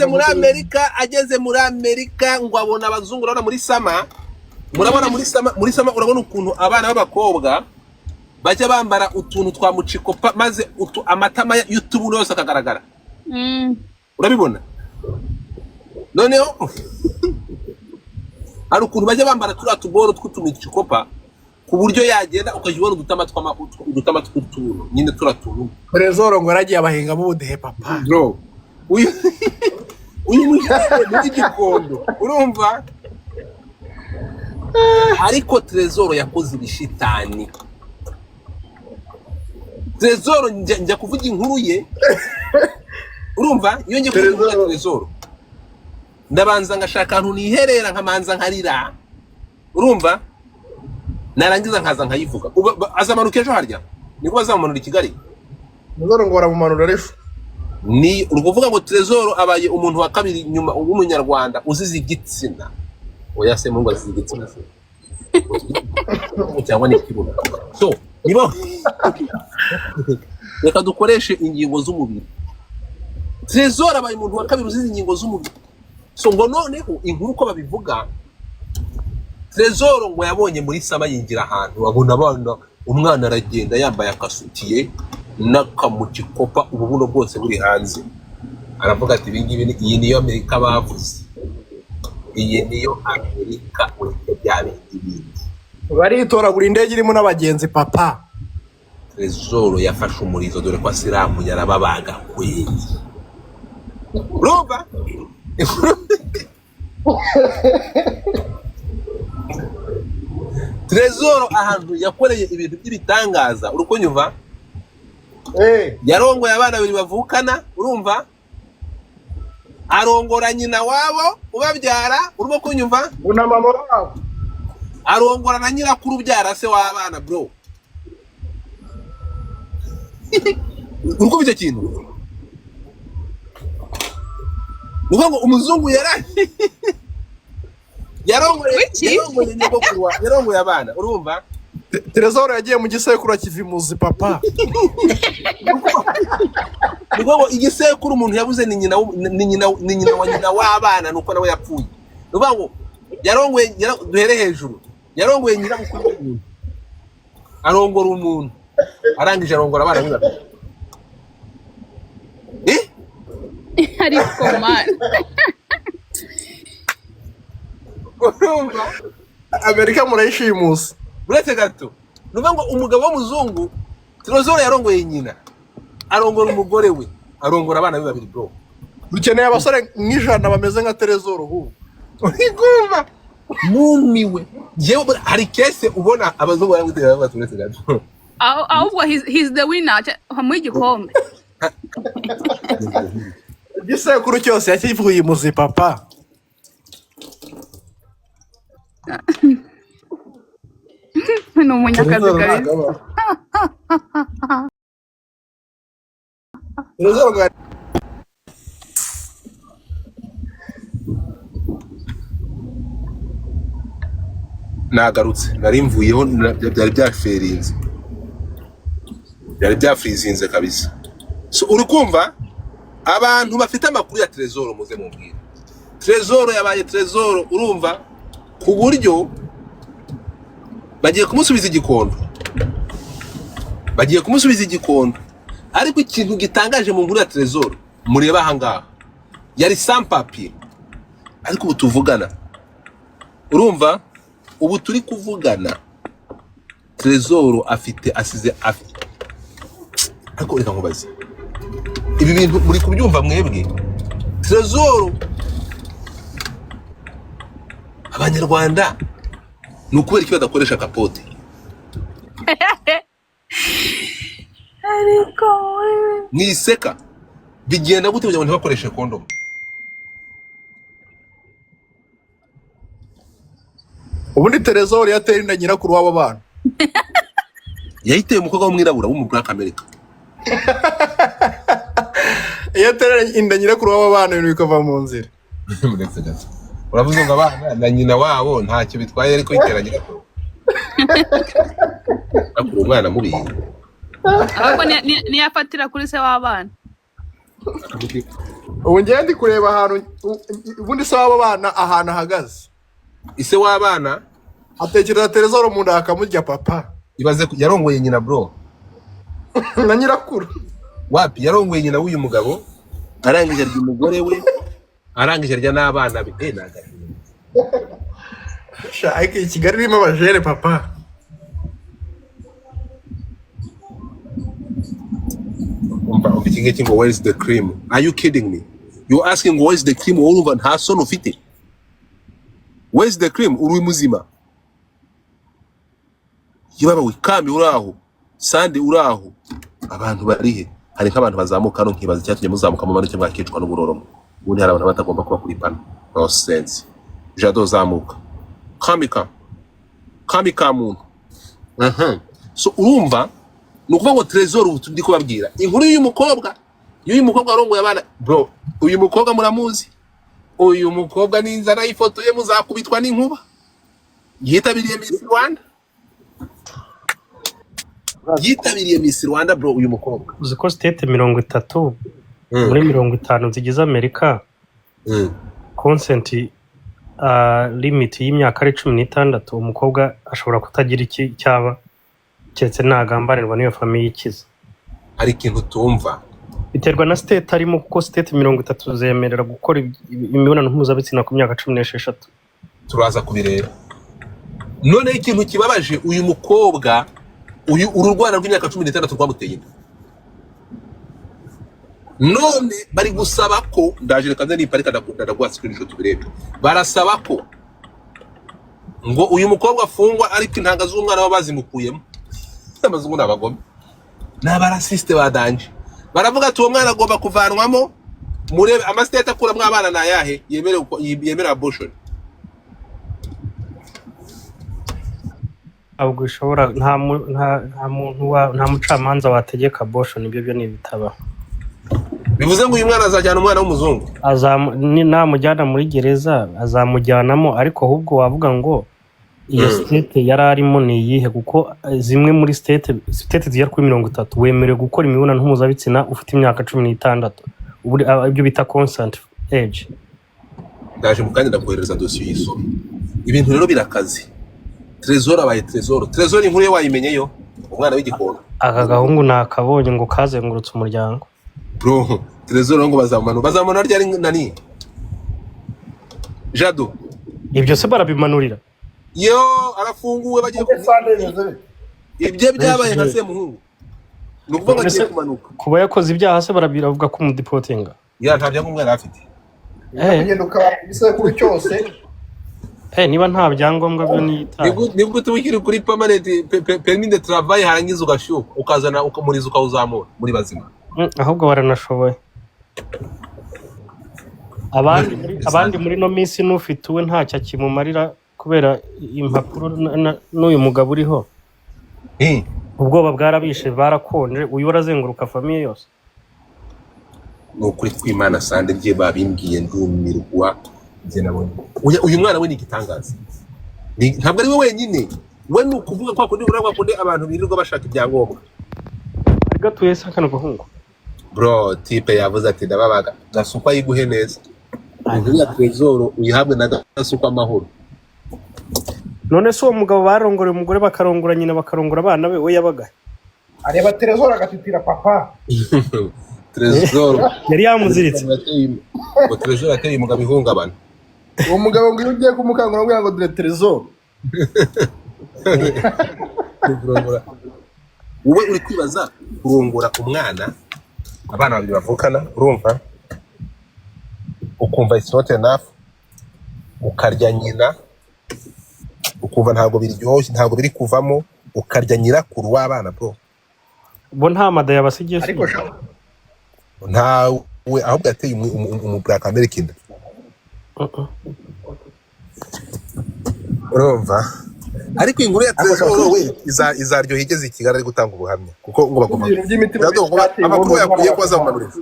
Muri Amerika, ageze muri Amerika ngo abona abazungu. Urabona muri summer, murabona muri summer, urabona ukuntu abana b'abakobwa bajya bambara utuntu twa mucikopa, maze amatama y'utubuno yose akagaragara. Urabibona? Noneho hari ukuntu bajya bambara turiya tuboro tw'utumicikopa, ku buryo yagenda ukajya ubona udutama tw'utubuno nyine, turiya tuntu. Trezor ngo yaragiye abahingamo ubudehe, papa. Bro, uyu mujene muri Gikondo, urumva? Ariko Trezor yakoze ibishitani. Trezor, njya kuvuga inkuru ye, urumva? Iyo ngiye kuvuga inkuru ya Trezor. Trezor, ndabanza ngashaka ahantu niherera, nkamanza nkarira, urumva? Narangiza nkaza nkayivuga. Azamanuka ejo harya niko bazamumanura i Kigali. Trezor ngo baramumanura ejo. Ni ukuvuga ngo Trezor abaye umuntu wa kabiri nyuma w'umunyarwanda uzize igitsina. Oya se mungu, azize igitsina se cyangwa ni ikibuno? So niba reka dukoreshe ingingo z'umubiri, Trezor abaye umuntu wa kabiri uzize ingingo z'umubiri. So ngo noneho inkuru uko babivuga, Trezor ngo yabonye muri summer yinjira ahantu, abona abana, umwana aragenda yambaye akasutiye n'akamukikopa, ububuno bwose buri hanze. Aravuga ati: "Ibingibi iyi niyo Amerika bavuze, iyi niyo Amerika, ureke bya bindi bindi." Baritoragura indege irimo n'abagenzi, papa. Trezor yafashe umurizo, dore ko asilamu, yarababaga kweli. Urumva? Trezor ahantu yakoreye ibintu by'ibitangaza, uri kunyumva? Yarongoye abana babiri bavukana, urumva? Arongora nyina wabo ubabyara, urimo kunyumva? Ngo na mama wabo. Arongora na nyirakuru ubyara se w'abana. Bro, uri kumva icyo kintu? Ni ukuvuga ngo umuzungu yarongoye Wiki? yarongoye nyogokuru yarongoye abana, urumva? Trezor yagiye mu gisekuru akivimuzi, papa. Ni ukuvuga ngo igisekuru umuntu yabuze ni nyina ni nyina wa nyina w'abana, nuko nawe yapfuye. Ni ukuvuga ngo yarongoye duhere hejuru, yarongoye nyirabukuru w'umuntu, arongora umuntu, arangije arongora abana be babiri. Eh? Ariko man. Urumva? Amerika murayishimusa. Uretse gato, ni ukuvuga ngo umugabo w'umuzungu Trezor yarongoye nyina, arongora umugore we, arongora abana be babiri, bro. Dukeneye abasore nk'ijana bameze nka Trezor ubu. Urumva, numiwe njyewe. Hari case ubona abazungu baramwitegereza bati: "Uretse gato." Ahubwo he's the winner. Bamuhe igikombe. Igisekuru cyose yakivuye imuzi, papa. Ni umunyakazi Trezor kabisa. ntabwo abaho. Trezor ngo Nagarutse, nari mvuyeho, byari byaferinze, byari byafrizinze kabisa. So uri kumva, abantu bafite amakuru ya Trezor muze mumbwire. Trezor yabaye Trezor, urumva? Ku buryo bagiye kumusubiza igikondo, bagiye kumusubiza igikondo. Ariko ikintu gitangaje mu nkuru ya Trezor, murebe ahangaha, yari sans papier, ariko ubu tuvugana, urumva, ubu turi kuvugana, Trezor afite asize afite. Ariko reka nkubaze, ibi bintu muri kubyumva mwebwe? Trezor, abanyarwanda ni ukubera iki badakoresha kapote? Ariko we. Mwiseka, bigenda gute kugira ngo ntibakoreshe kondomu? Ubundi Trezor yatera inda nyirakuru w'abo bana. Yayiteye umukobwa w'umwirabura wo mu Black America. Iyo atera inda nyirakuru w'abo bana, ibintu bikava mu nzira. Uretse gato, uravuze ngo abana na nyina wabo ntacyo bitwaye, ariko yitera nyirakuru, akura umwana mubi. Ahubwo niyo afatira kuri se w'abana. Ubu ngewe ndi kureba ahantu ubundi se w'abo bana ahantu ahagaze. Ise w'abana. Atekereza Trezor mu nda akamurya, papa. Ibaze yarongoye nyina, bro. Na nyirakuru. Wapi, yarongoye nyina w'uyu mugabo, arangije arya umugore we, arangije arya n'abana be. Ni agahinda. Sha, ariko iyi Kigali irimo abajene, papa. Umva iki ngiki ngo "Where is the cream?" Are you kidding me? You asking "Where is the cream?" Wowe urumva nta soni ufite? "Where is the cream?" Uri muzima? Yababa we, kami uri aho, sande uri aho, abantu bari he? Hari nk'abantu bazamuka hano nkibaza icyatumye muzamuka mu manuke mwakicwa n'uburoromo. Ubundi hari abantu batagomba kuba kuri pano. No sense. Jado, zamuka. Kamika kami ka muntu. So urumva, ni ukuvuga ngo Trezor, ubu ndi kubabwira inkuru y'uyu mukobwa warongoye abana, bro. Uyu mukobwa muramuzi. Uyu mukobwa n'inzara y'ifoto ye muzakubitwa n'inkuba. Yitabiriye Miss Rwanda, yitabiriye Miss Rwanda, bro, uyu mukobwa. Uzi ko state 30 muri 50 zigize Amerika consent limit y'imyaka ari 16, umukobwa ashobora kutagira iki cyaba keretse nagambanirwa n'iyo famille ikize. Hari ikintu utumva. Biterwa na state arimo, kuko state 30 zemerera gukora imibonano mpuzabitsina ku myaka 16. Turaza kubireba. Noneho ikintu kibabaje, uyu mukobwa, uyu uru rwana rw'imyaka 16 rwamuteye inda, none bari gusaba ko, ndaje, reka nze niparika, ndaguha screenshot ubirebe. Barasaba ko ngo uyu mukobwa afungwa, ariko intanga z'umwana we bazimukuyemo. Abazungu ni abagome, ni abarasisite ba danger. Baravuga ati uwo mwana agomba kuvanwamo. Murebe ama state akuramo abana ni ayahe yemerewe abortion. Ntabwo bishobora, nta muntu wa nta mucamanza wategeka abortion, ibyo byo ntibitabaho. Bivuze ngo uyu mwana azajyana umwana w'umuzungu. Namujyana muri gereza azamujyanamo, ariko ahubwo wavuga ngo iyo state yari arimo ni iyihe? Kuko zimwe muri state zigera kuri 30 wemerewe gukora imibonano mpuzabitsina ufite imyaka 16. Ubu ibyo bita consent age. Ndaje mu kanya, ndakohereza dosiye uyisome. Ibintu rero birakaze. Trezor abaye Trezor. Trezor, inkuru ye wayimenyeyo, umwana w'igikondo. Aka gahungu nakabonye ngo kazengurutse umuryango. Bro, Trezor ngo bazamumanura ryari? Nani, Jado? Ibyo se barabimanurira? Yo, arafunguwe, bagiye Sande, bimeze bite? Ibyo byabaye nka Semuhungu, ni ukuvuga ngo agiye Mbese kumanuka. Kuba yakoze ibyaha se baravuga ko umudeportinga? Ya, nta byangombwa yari afite. Kugenda ukaba igisekuru cyose. Niba nta byangombwa byo niyitaye. Nibwo uba ukiri kuri permanent permis de travail, harangiza ugashyuka ukazana ukamuriza ukawuzamura muri bazima. Ahubwo baranashoboye abandi muri ino minsi n'ufite uwe ntacyo akimumarira kubera impapuro n'uyu mugabo uriho. Ubwoba bwarabishe, barakonje, uyu arazenguruka famille yose. Ni ukuri kw'Imana, sande bye babimbwiye ndumirwa. Njye nabonye uyu mwana we ni igitangaza. Ntabwo ari we wenyine. We ni ukuvuga kwa kundi, uriya kwa kundi abantu birirwa bashaka ibyangombwa. Ari gatuye se kano gahungu? Bro, type yavuze ati ndababaga. Gasukwa ayiguhe neza. Inkuru ya Trezor uyihabwe na Gasukwa amahoro. None se uwo mugabo barongoreye umugore, bakarongora nyina, bakarongora abana be, we yabaga he? Areba Trezor agatitira, papa. Trezor Yari yamuziritse. Ngo Trezor ateye umugabo ihungabana. Uwo mugabo ngo iyo ugiye kumukangura amubwira ngo dore Trezor. Kurongora, wowe uri kwibaza kurongora umwana, abana babiri bavukana, urumva ukumva it's not enough, ukarya nyina, ukumva ntabwo biryoshye, ntabwo biri kuvamo, ukarya nyirakuru w'abana, bro. Bo nta mada yabasigiye se? Ariko sha. Ntawe, ahubwo yateye umu black American. Urumva, ariko inkuru ya Ariko sha, Trezor we izaryoha igeze i Kigali ari gutanga ubuhamya, kuko ngo bagomba ibintu by'imitima Jado, ngo amakuru yakuye ko bazamumanurira.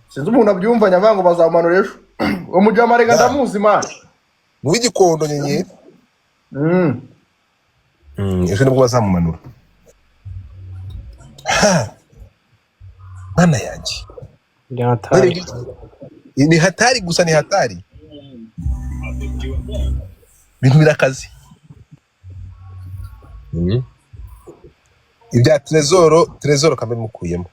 Sinzi umuntu abyumva nyavuga ngo bazamanura ejo. Uwo mujama rega ndamuzi, man. Mu w'Igikondo nyenyeri. Ejo nibwo bazamumanura. Ha. Mana yanjye! Ni hatari. Ni hatari gusa, ni hatari, ibintu birakaze. Ibya Trezor, Trezor kambe mukuyemo.